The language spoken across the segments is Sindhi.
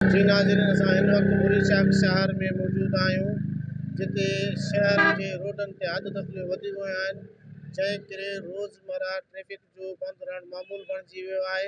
جي ناظرين اسان هن وقت مري شاخ شهر ۾ موجود آهيون جتي شهر جي روڊن تي حد دخليون وڌي ويون آهن جنهن ڪري روزمره ٽريفڪ جو بند رهڻ معمول بڻجي ويو آهي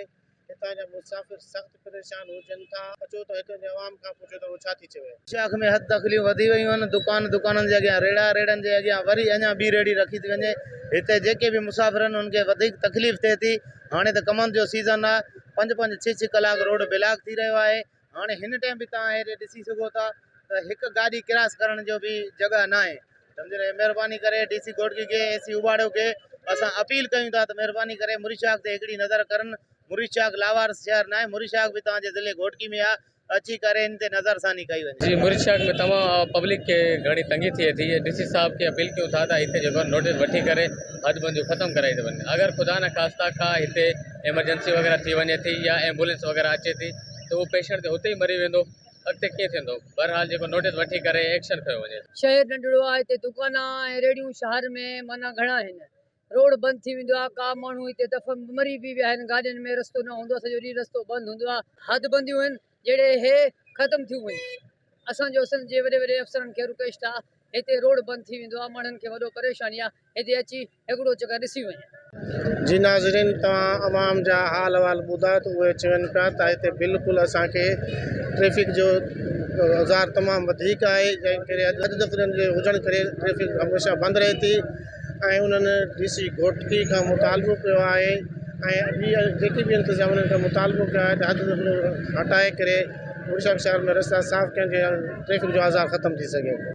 هتان جا مسافر سخت پريشان هجن ٿا اچو ته هتان جي عوام کان پڇو ته هو ڇا ٿي چوي. شاخ ۾ حد دخليون وڌي ويون آهن دڪان دڪانن جي اڳيان ريڙها ريڙهن جي اڳيان وري اڃا ٻي ريڙهي رکي ٿي وڃي هتي جيڪي به مسافر آهن انهن کي وڌيڪ تڪليف ٿئي ٿي هاڻي ته ڪمند جو سيزن آهي پنج پنج ڇهه ڇهه ڪلاڪ روڊ بلاڪ ٿي رهيو آهي هاڻي هن ٽائيم به توهان هيڏي ڏسي سگهو ٿا ته هڪ گاڏي ڪراس ڪرڻ جو به جڳهه ناهي سمجهه مهرباني ڪري ڊي سي گهوٽڪي کي اي سي اٻاڙو کي اسان اپيل ڪيون ٿا ته مهرباني ڪري مري شاخ تي هڪڙي نظر ڪرن مري شاخ لاوارث شهر ناهي مري شاخ به توهان جي ضلعي گهوٽڪي ۾ آهي اچي ڪري ان تي نظر ثاني ڪئي وڃي. جي مريد شاخ ۾ تمام پبلڪ کي گهڻي تنگي ٿئي ٿي ڊي سي صاحب کي اپيل ڪيون ٿا ته هتي جيڪو نوٽيس وٺي ڪري حد بنديون ختم ڪرائي ٿي وڃي اگر خدا نخواسته کا هتي ايمرجنسي وغيره ٿي وڃي ٿي يا ايمبولينس وغيره اچي ٿي ته اهو پيشنٽ ته هتي ئي مري ويندو اڳتي ڪيئن ٿيندو بهرحال جيڪو نوٽيس وٺي ڪري ايڪشن کنيو وڃي. شهر ننڍڙو آهي هتي دڪانا ۽ ريڙهيون شهر ۾ معنيٰ گهڻا آهن روڊ بند ٿي ويندو آهي ڪا ماڻهو هتي دفن مري به ويا آهن گاڏين ۾ رستو نه هوندو آهي سڄو ڏينهن رستو بند هوندو آهي حد بنديون آهن جهڙي هي ختم ٿيون وڃن اسان جو سنڌ جي وڏي وڏي افسرن کي رڪويسٽ آهي هتي روڊ بند ٿي ويندو آهي ماڻهن کي وڏو پريشاني آهي هتي اچي هڪڙو چڪر ڏسي وڃن. جي ناظرين توهان عوام جا حال احوال ٻڌا ته اهي چون پيا ته هتي بلڪل اسان کي ٽريفڪ جو آزار تمام وڌيڪ آهي جنهن ڪري حد دخلين جي هجڻ ڪري ٽريفڪ هميشه بند رهي ٿي ۽ انهن ڊي سي گهوٽڪي کان مطالبو ڪيو آهي ۽ ٻي جيڪي به انتظام انهن کان مطالبو ڪيو آهي ته حد دخليون هٽائي ڪري مرشد شهر ۾ رستا صاف ڪين جيئن ٽريفڪ جو آزار ختم ٿي سگهي.